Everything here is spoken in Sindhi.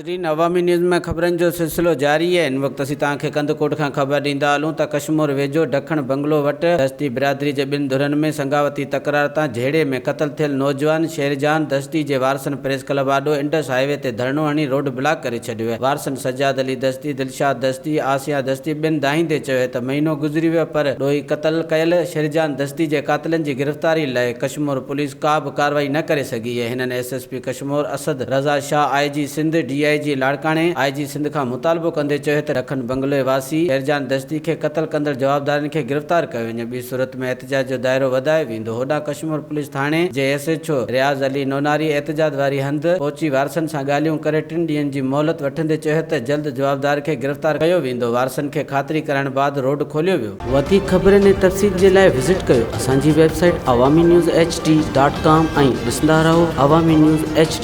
ناظرين عوامي نيوز ۾ خبرن جو سلسلو جاري آهي هن وقت اسين توهان کي ڪنڌڪوٽ کان خبر ڏيندا هلون ته ڪشمور ويجهو ڊکڻ بنگلو وٽ دشتي برادري جي ٻن ڌرين ۾ سنگاوتي تڪرار تان جهيڙي ۾ قتل ٿيل نوجوان شيرجان دشتي جي وارثن پريس ڪلب آڏو انڊس هاء وي تي ڌرڻو هڻي روڊ بلاڪ ڪري ڇڏيو آهي وارثن سجاد علي دشتي دلشاد دشتي آسيا دشتي ٻين دانهيندي چيو آهي ته مهينو گذري ويو پر ڏوهي قتل ڪيل شيرجان دشتي جي قاتلن جي گرفتاري لاء ڪشمور پوليس ڪا به ڪارروائي نه ڪري سگهي آهي هنن S S P Kashmore Asad Raza Shah I G Sindh, D I جي لاڙڪاڻي، آء جي سنڌ کان مطالبو ڪندي چيو ته ڏکڻ بنگلي واسي شيرجان دشتي کي قتل ڪندڙ جوابدارن کي گرفتار ڪيو وڃي ٻي صورت ۾ احتجاج جو دائرو وڌايو ويندو هوڏانهن ڪشمور پوليس ٿاڻي جي S H O Riaz Ali Nonari احتجاج واري هنڌ پهچي وارثن سان ڳالهيون ڪري ٽن ڏينهن جي مهلت وٺندي چيو ته جلد جوابدار کي گرفتار ڪيو ويندو وارثن کي خاطري ڪرائڻ بعد روڊ کوليو ويو. وڌيڪ خبرن ۽ تفصيل جي لاء وزٽ ڪيو اسان جي website Awami news H D dot com ۽ ڏسندا رهو عوامي نيوز ايڇ ڊي.